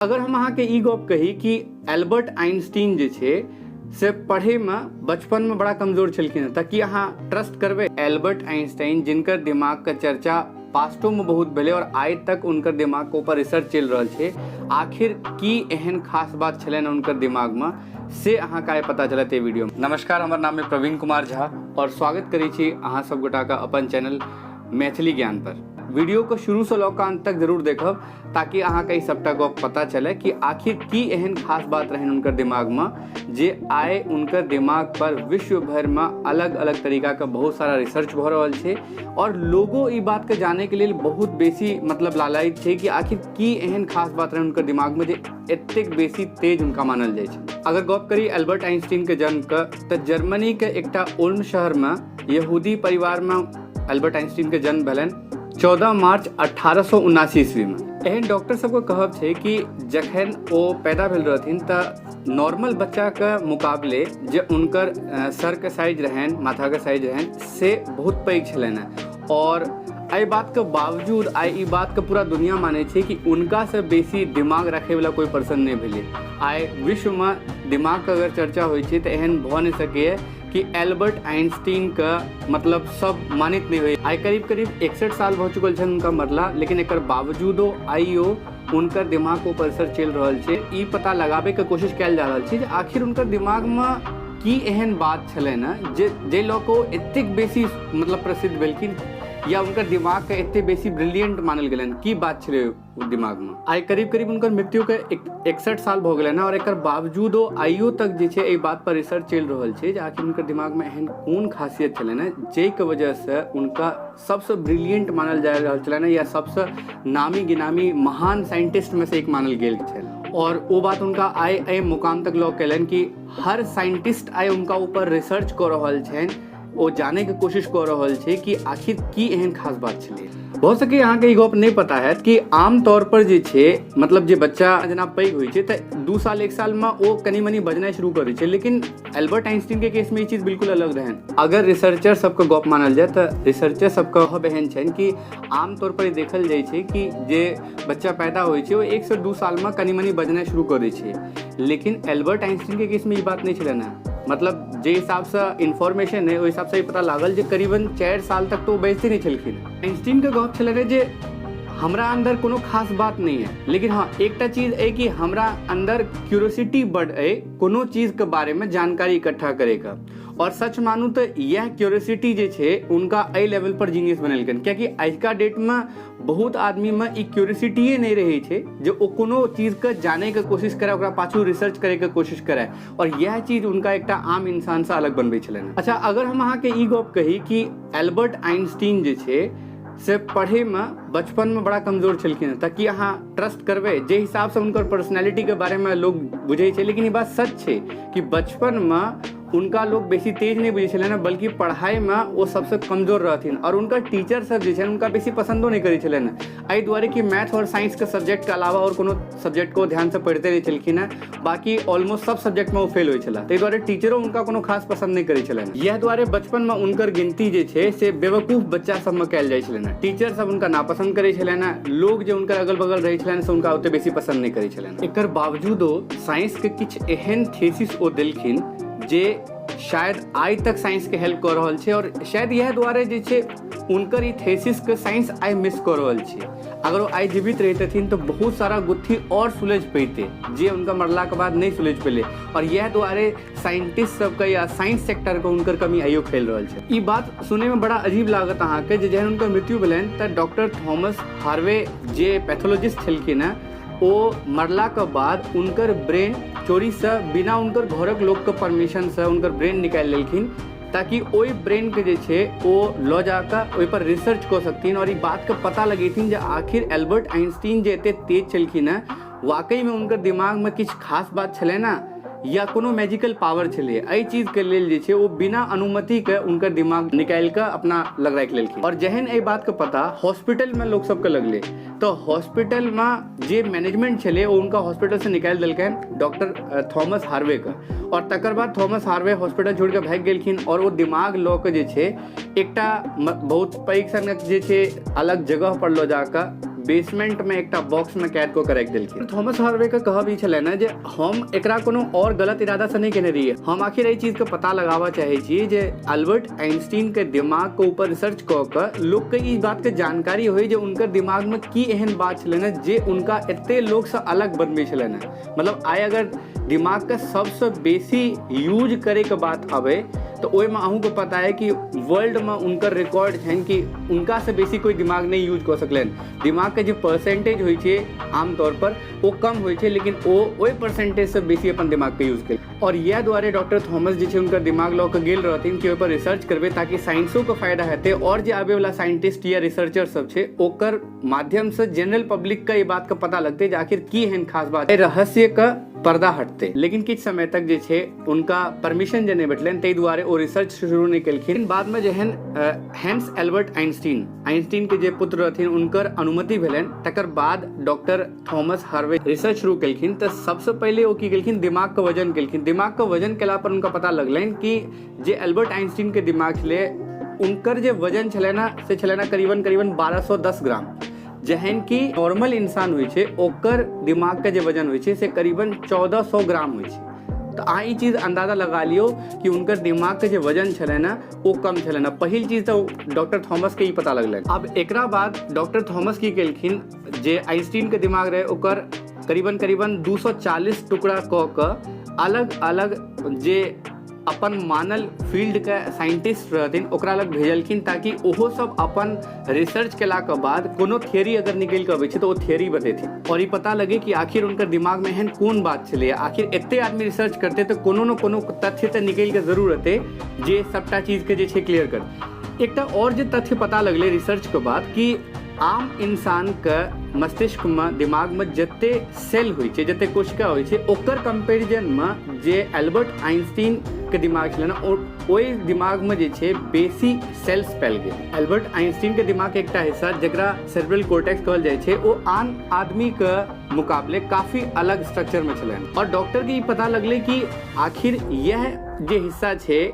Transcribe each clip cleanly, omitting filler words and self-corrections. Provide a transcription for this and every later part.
अगर हम अहाँके ई गप कही कि एल्बर्ट आइंस्टीन जे छै से पढ़ैमे बचपनमे बड़ा कमजोर छलखिन हँ, तऽ की अहाँ ट्रस्ट करबै? एल्बर्ट आइंस्टाइन जिनकर दिमागके चर्चा पास्टोमे बहुत भेलै और आइ तक हुनकर दिमागके ऊपर रिसर्च चलि रहल छै, आखिर की एहन खास बात छलनि हुनकर दिमागमे से अहाँके आइ पता चलत एहि वीडियोमे। नमस्कार, हमर नाम है प्रवीण कुमार झा और स्वागत करै छी अहाँ सब गोटाके अपन चैनल मैथिली ज्ञान पर। वीडियो को शुरू से लऽ कऽ अंत तक जरूर देखब ताकि अहाँके ई सबटा गप पता चले कि आखिर की एहन खास बात रहनि हुनकर दिमागमे जे आइ हुनकर दिमाग पर विश्व भरिमे अलग अलग तरीकाके बहुत सारा रिसर्च भऽ रहल छै और लोगो ई बातके जानैके लेल बहुत बेसी मतलब लालायित छै कि आखिर की एहन खास बात रहनि हुनकर दिमागमे जे एतेक बेसी तेज हुनका मानल जाइ छै। अगर गप करी एल्बर्ट आइंस्टीनके जन्मके तऽ जर्मनीके एकटा ओल्म शहरमे यहूदी परिवारमे एल्बर्ट आइंस्टीनके जन्म भेलनि 14 मार्च 1879 ईस्वीमे। एहन डॉक्टर सबके कहब छै कि जखन ओ पैदा भेल रहथिन तऽ नॉर्मल बच्चाके मुकाबले जे हुनकर सरके साइज रहनि, माथाके साइज रहनि, से बहुत पैघ छलनि हँ। और एहि बातके बावजूद आइ ई बातके पूरा दुनिया मानै छै कि हुनकासँ बेसी दिमाग रखैवला कोइ पर्सन नहि भेलै। आइ विश्वमे दिमागके अगर चर्चा होइ छै तऽ एहन भऽ नहि सकैए कि एल्बर्ट आइंस्टीन के मतलब सब मानित नहीं हुए। आइ करीब करीब 61 साल भऽ चुकल छनि हुनका मरला, लेकिन एकर बावजूदो आइयो हुनकर दिमाग के ऊपर असर चलि रहल छै। ई पता लगाबे के कोशिश कयल जा रहल छै जे आखिर हुनकर दिमाग में की एहन बात छलनि हँ जे जाहि लऽ कऽ ओ एतेक बेसी मतलब प्रसिद्ध भेलखिन या हुनकर दिमाग के एतेक बेसी ब्रिलियंट मानल गेलनि, की बात छलै दिमागमे। आइ करीब करीब हुनकर मृत्युके 61 साल भऽ गेलनि हँ और एकर बावजूदो आइयो तक जे छै एहि बात पर रिसर्च चलि रहल छै जे आखिर हुनकर दिमागमे एहन कोन खासियत छलनि हँ जाहिके वजहसँ हुनका सबसँ ब्रिलियंट मानल जा रहल छलनि हँ या सबसँ नामी गिनामी महान साइंटिस्टमे से एक मानल गेल छल। और ओ बात हुनका आइ एहि मुकाम तक लऽ कऽ एलनि कि हर साइंटिस्ट आइ हुनका ऊपर रिसर्च कऽ रहल छनि, ओ जानैके कोशिश कऽ रहल छै कि आखिर की एहन खास बात छलै। भऽ सकैए अहाँके ई गप नहि पता हैत कि आम तौर पर जे छै मतलब जे बच्चा जेना पैघ होइ छै तऽ 2 साल 1 सालमे ओ कनि मनि बजनाइ शुरू करै छै, लेकिन एल्बर्ट आइंस्टीनके केसमे ई चीज बिल्कुल अलग रहनि। अगर रिसर्चर सबके गप मानल जाय तऽ रिसर्चर सबके कहब एहन छनि कि आम तौर पर ई देखल जाइ छै कि जे बच्चा पैदा होइ छै ओ 1 से 2 सालमे कनि मनि बजनाइ शुरू कऽ दै छै, लेकिन एल्बर्ट आइंस्टीनके केसमे ई बात नहि छलनि हँ। मतलब जे हिसाबसँ इन्फॉर्मेशन है ओहि हिसाबसँ ई पता लागल जे करीबन 4 साल तक तऽ ओ बजिते नहि छलखिन। आइंस्टीनके गप छलनि जे हमरा अन्दर कोनो खास बात नहि है, लेकिन हाँ एकटा चीज अइ कि हमरा अन्दर क्यूरियोसिटी बड अइ कोनो चीजके बारेमे जानकारी इकट्ठा करैके, और सच मानू तऽ इएह क्यूरियोसिटी जे छै हुनका एहि लेवल पर जीनियस बनेलकनि। कियाकि आजुका डेटमे बहुत आदमीमे ई क्यूरियोसिटीए नहि रहै छै जे ओ कोनो चीजके जानैके कोशिश करै, ओकरा पाछू रिसर्च करैके कोशिश करै, और यह चीज उनका एकटा आम इंसानसँ अलग बनबै छलनि। अच्छा, अगर हम अहाँके ई गप कही कि एल्बर्ट आइंस्टीन जे छै से पढ़ैमे बचपनमे बड़ा कमजोर छलखिन हँ, तऽ की अहाँ ट्रस्ट करबै? जे हिसाबसँ हुनकर पर्सनैलिटीके बारेमे लोक बुझै छै, लेकिन ई बात सच छै कि बचपनमे हुनका लोक बेसी तेज नहि बुझै छलनि हँ, बल्कि पढ़ाइमे ओ सबसँ कमजोर रहथिन और हुनकर टीचर सब जे छनि हुनका बेसी पसन्दो नहि करै छलनि हँ, एहि दुआरे कि मैथ और साइंसके सब्जेक्टके अलावा आओर कोनो सब्जेक्टके ओ ध्यानसँ पढ़िते नहि छलखिन हँ, बाकी ऑलमोस्ट सब सब्जेक्टमे ओ फेल होइ छलाह, ताहि दुआरे टीचरो हुनका कोनो खास पसन्द नहि करै छलनि। इएह दुआरे बचपनमे हुनकर गिनती जे छै से बेवकूफ बच्चा सबमे कयल जाइ छलनि हँ। टीचर सब हुनका नापसन्द करै छलनि हँ, लोक जे हुनकर अगल बगल रहै छलनि से हुनका ओते बेसी पसन्द नहि करै छलनि। एकर बावजूदो साइंसके किछु एहन थीसिस ओ देलखिन जे शायद आइ तक साइंसके हेल्प कऽ रहल छै, और शायद इएह दुआरे जे छै हुनकर ई थीसिसके साइंस आइ मिस कऽ रहल छै। अगर ओ आइ जीवित रहितथिन तऽ बहुत सारा गुत्थी और सुलझि पैते जे हुनका मरलाके बाद नहि सुलझि पेलै, और इएह दुआरे साइंटिस्ट सबके या साइंस सेक्टरके हुनकर कमी आइयो फैल रहल छै। ई बात सुनैमे बड़ा अजीब लागत अहाँके जे जहन हुनकर मृत्यु भेलनि तऽ डॉक्टर थॉमस हार्वे जे पैथोलॉजिस्ट छलखिन हँ ओ मरलाके बाद हुनकर ब्रेन चोरीसँ बिना हुनकर घरक लोकके परमिशनसँ हुनकर ब्रेन निकालि लेलखिन ताकि ओहि ब्रेनके जे छै ओ लऽ जाकऽ ओहिपर रिसर्च कऽ सकथिन और ई बातके पता लगेथिन जे आखिर एल्बर्ट आइंस्टीन जे एते तेज छलखिन हँ वाकईमे हुनकर दिमागमे किछु खास बात छलै ने या कोनो मैजिकल पावर छलै। एहि चीजके लेल जे छै ओ बिना अनुमतिके हुनकर दिमाग निकालि कऽ अपना लग राखि लेलखिन। और जहन एहि बातके पता हॉस्पिटलमे लोक सबके लगलै तऽ हॉस्पिटलमे जे मैनेजमेंट छलै ओ हुनका हॉस्पिटलसँ निकालि देलकनि डॉक्टर थॉमस हार्वेके, और तकर बाद थॉमस हार्वे हॉस्पिटल छोड़ि कऽ भागि गेलखिन और ओ दिमाग लऽ कऽ जे छै एकटा बहुत पैघ सनक जे छै अलग जगह पर लऽ जाकऽ बेसमेंट में एकटा बॉक्स में कैद कऽ के राखि देलखिन। थॉमस हार्वे के कहब ई छलै ने जे हम एकरा कोनो और गलत इरादा से नहीं केने रहियै, हम आखिर एहि चीज के पता लगाबऽ चाहै छी जे अल्बर्ट आइंस्टीन के दिमाग के ऊपर रिसर्च कऽ के लोक के ई बात के जानकारी होय जे उनकर दिमाग में की एहन बात छलै ने जे उनका एते लोक से अलग बनबै छलै ने। मतलब आइ अगर दिमाग के सबसे बेसी यूज करे के बात आबै तो ओहिमे अहूँके पता है कि वर्ल्ड में उनकर रिकॉर्ड छनि कि उनका से बेसी कोई दिमाग नहीं यूज कऽ सकलनि। दिमाग के जे परसेंटेज होइ छै आमतौर पर ओ कम होइ छै, लेकिन ओ ओहि परसेंटेज से बेसी अपन दिमाग के यूज केलखिन। और इएह दुआरे डॉक्टर थॉमस जे छै हुनकर दिमाग लऽ कऽ गेल रहथिन कि ओहिपर रिसर्च करबै ताकि साइंसोके फायदा हेतै और जे आबैवला साइंटिस्ट या रिसर्चर सब छै ओकर माध्यमसँ जनरल पब्लिक के ई बात के पता लगतै जे आखिर की एहन खास बात है, रहस्य के पर्दा हटतै। लेकिन किछु समय तक जे छै उनका परमिशन जे नहि भेटलनि ताहि दुआरे ओ रिसर्च शुरू नहि केलखिन। बादमे जहन हैंस एल्बर्ट आइंस्टीन, आइंस्टीन के जे पुत्र रहथिन, उनकर अनुमति भेलनि, तकर बाद डॉक्टर थॉमस हार्वे रिसर्च शुरू केलखिन। तऽ सबसँ पहिले ओ की केलखिन, दिमाग के वजन केलखिन। दिमाग के वजन केला पर उनका पता लगलनि कि जे एल्बर्ट आइंस्टीन के दिमाग छलै उनकर जे वजन छलै ने से छलै ने करीबन करीबन 1210 ग्राम, जहन कि नॉर्मल इंसान होइ छै ओकर दिमाग के जे वजन होइ छै से करीबन 1400 ग्राम होइ छै। तऽ अहाँ ई चीज अंदाजा लगा लियौ कि हुनकर दिमाग के जे वजन छलै ने ओ कम छलै ने। पहिल चीज तऽ डॉक्टर थॉमस के ई पता लगलनि। आब एकरा बाद डॉक्टर थॉमस की केलखिन, जे आइंस्टीन के दिमाग रहै ओकर करीबन करीबन 240 टुकड़ा कऽ कऽ अलग अलग जे अपन मानल फील्ड के साइंटिस्ट रहथिन ओकरा लग भेजलखिन ताकि ओहो सब अपन रिसर्च केला के बाद कोनो थियरी अगर निकलि कऽ अबै छै तऽ ओ थियरी बतेथिन और ई पता लगे कि आखिर हुनकर दिमाग में एहन कोन बात छलैए, आखिर एते आदमी रिसर्च करतै तऽ कोनो ने कोनो तथ्य तऽ निकलि कऽ जरूर एतै जे सबटा चीज के जे छै क्लियर करतै। एकटा और जे तथ्य पता लगलै रिसर्च के बाद कि आम इंसान के मस्तिष्क में दिमाग में जते सेल होइ छै, जते कोशिका होइ छै, ओकर कंपेरिजन में जे एल्बर्ट आइंस्टीन के दिमाग छलै ने ओहि दिमाग में जे छै बेसी सेल्स पायल गेल। एल्बर्ट आइंस्टीन के दिमाग के एकटा हिस्सा जकरा सेरेब्रल कॉर्टेक्स कहल जाइ छै ओ आन आदमी के मुकाबले काफी अलग स्ट्रक्चर में छलनि। और डॉक्टर के ई पता लगलै कि आखिर यह जे हिस्सा छै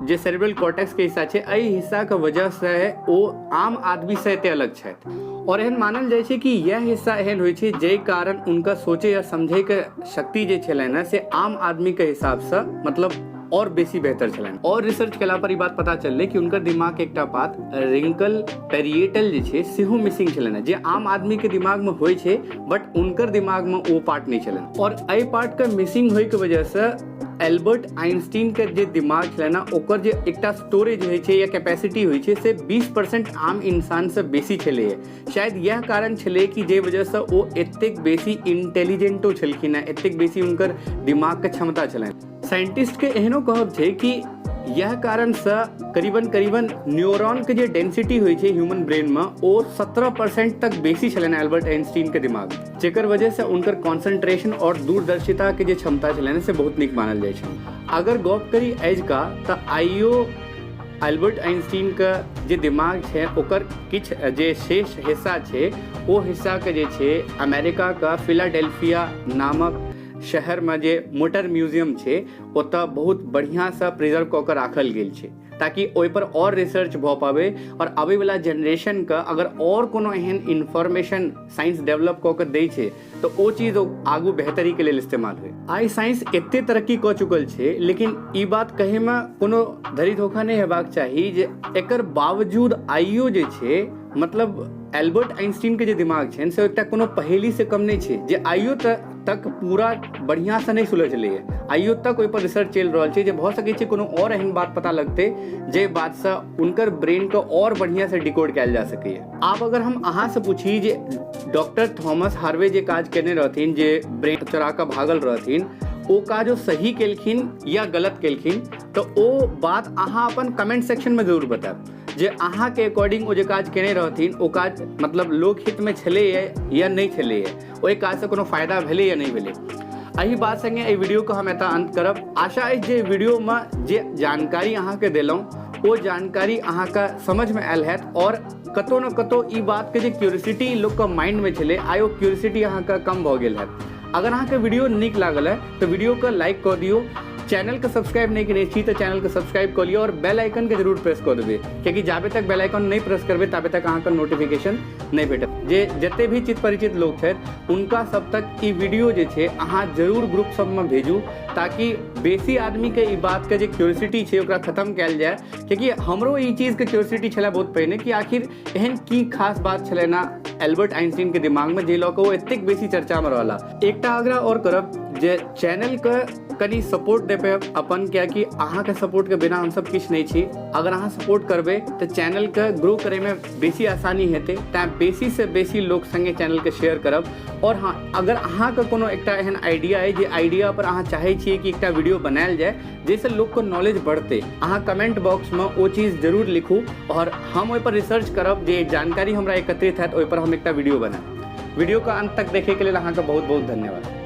जे सेरेब्रल कॉर्टेक्स के हिस्सा छै एहि हिस्सा के वजह से ओ आम आदमी से एते अलग छथि। और एहन मानल जाइ छै कि यह हिस्सा एहन होइ छै जाहि कारण उनका सोचे या समझे के शक्ति जे छलनि ने से आम आदमी के हिसाब से मतलब और बेसी बेहतर छलनि। और रिसर्च केला पर ई बात पता चललै कि उनकर दिमाग के एकटा बात रिंकल पेरिएटल जे छै सेहो मिसिंग छलनि, जे आम आदमी के दिमाग में होइ छै बट उनकर दिमाग में ओ पार्ट नहि छलनि। और एहि पार्ट के मिसिंग होय के वजह से एल्बर्ट आइंस्टीन के जे दिमाग छलै ने ओकर जे एकटा स्टोरेज होइ छै या कैपेसिटी होइ छै से 20% आम इंसान से बेसी छलैए। शायद यह कारण छलै कि जे वजहसँ ओ एतेक बेसी इंटेलिजेंटो छलखिन हेँ, एतेक बेसी हुनकर दिमागके क्षमता छलनि। साइंटिस्ट के एहनो कहब छै कि यह कारणसँ करीबन करीबन न्यूरॉन के जे डेंसिटी होइ छै ह्यूमन ब्रेन में ओ 17% तक बेसी छलनि एल्बर्ट आइंस्टीन के दिमाग, जेकर वजहसँ हुनकर कॉन्सेंट्रेशन और दूरदर्शिता के जे क्षमता छलनि से बहुत नीक मानल जाइ छै। अगर गप करी अजुका तऽ आइयो एल्बर्ट आइंस्टीन के जे दिमाग छै ओकर किछु जे शेष हिस्सा छै ओ हिस्साके जे छै अमेरिका के फिलाडेल्फिया नामक शहरमे जे मोटर म्यूजियम छै ओतऽ बहुत बढ़िआँसँ प्रिजर्व कऽ कऽ राखल गेल छै ताकि ओहिपर आओर रिसर्च भऽ पाबै आओर आबैवला जेनरेशनके अगर आओर कोनो एहन इन्फॉर्मेशन साइंस डेवलप कऽ कऽ दै छै तऽ ओ चीज आगू बेहतरीके लेल इस्तेमाल होइ। आइ साइंस एते तरक्की कऽ चुकल छै लेकिन ई बात कहैमे कोनो धरी धोखा नहि हेबाक चाही जे एकर बावजूद आइयो जे छै मतलब एल्बर्ट आइंस्टीन के जे दिमाग छनि से एकटा कोनो पहेली से कम नहि छै जे आइयो तक पूरा बढ़िआँसँ नहि सुलझलैए। आइयो तक ओहिपर रिसर्च चलि रहल छै जे भऽ सकै छै कोनो आओर एहन बात पता लगतै जे बातसँ हुनकर ब्रेनके आओर बढ़िआँसँ डिकोड कयल जा सकैए। आब अगर हम अहाँसँ पूछी जे डॉक्टर थॉमस हार्वे जे काज केने रहथिन, जे ब्रेन चोरा कऽ भागल रहथिन, ओ काज ओ सही केलखिन या गलत केलखिन, तऽ ओ बात अहाँ अपन कमेंट सेक्शनमे जरूर बतायब जे अहाँके अकॉर्डिंग ओ जे काज केने रहथिन ओ काज मतलब लोकहितमे छलैए या नहि छलैए, ओहि काजसँ कोनो फायदा भेलै या नहि भेलै। एहि बात संगे एहि वीडियोके हम एतऽ अंत करब। आशा अछि जे वीडियोमे जे जानकारी अहाँके देलहुँ ओ जानकारी अहाँके समझमे आयल हैत और कतौ ने कतौ ई बातके जे क्यूरियोसिटी लोकके माइंडमे छलै आइ ओ क्यूरियोसिटी अहाँके कम भऽ गेल हैत। अगर अहाँके वीडियो नीक लागल है तऽ वीडियोके लाइक कऽ दियौ, चैनल के सब्सक्राइब नहि केने छी तऽ चैनल के सब्सक्राइब कऽ लिअ और बेल आइकन के जरूर प्रेस कऽ देबै, कियाकि जाबे तक बेल आइकन नहि प्रेस करबै ताबे तक अहाँके नोटिफिकेशन नहि भेटत। जे जते भी चित परिचित लोक छथि हुनका सब तक ई वीडियो जे छै अहाँ जरूर ग्रुप सबमे भेजू, ताकि बेसी आदमीके ई बातके जे क्यूरियोसिटी छै ओकरा खत्म कयल जाय। कियाकि हमरो ई चीजके क्यूरियोसिटी छलै बहुत पहिने कि आखिर एहन की खास बात छलै ना एल्बर्ट आइंस्टीन के दिमागमे जे लऽ कऽ ओ एतेक बेसी चर्चामे रहला। एकटा आग्रह आओर करब जे चैनलके कनि सपोर्ट देबै अपन, कियाकि अहाँके सपोर्टके बिना हमसब किछु नहि छी। अगर अहाँ सपोर्ट करबै तऽ चैनलके ग्रो करैमे बेसी आसानी हेतै, तैँ बेसीसँ बेसी लोक सङ्गे चैनलके शेयर करब। और हाँ, अगर अहाँके कोनो एकटा एहन आइडिया अइ जे आइडिया पर अहाँ चाहै छियै कि एकटा वीडियो बनायल जाय जाहिसँ लोकके नॉलेज बढ़तै, अहाँ कमेंट बॉक्समे ओ चीज जरूर लिखू और हम ओहिपर रिसर्च करब, जे जानकारी हमरा एकत्रित हैत ओहिपर हम एकटा वीडियो बनायब। वीडियोके अंत तक देखैके लेल अहाँके बहुत बहुत धन्यवाद।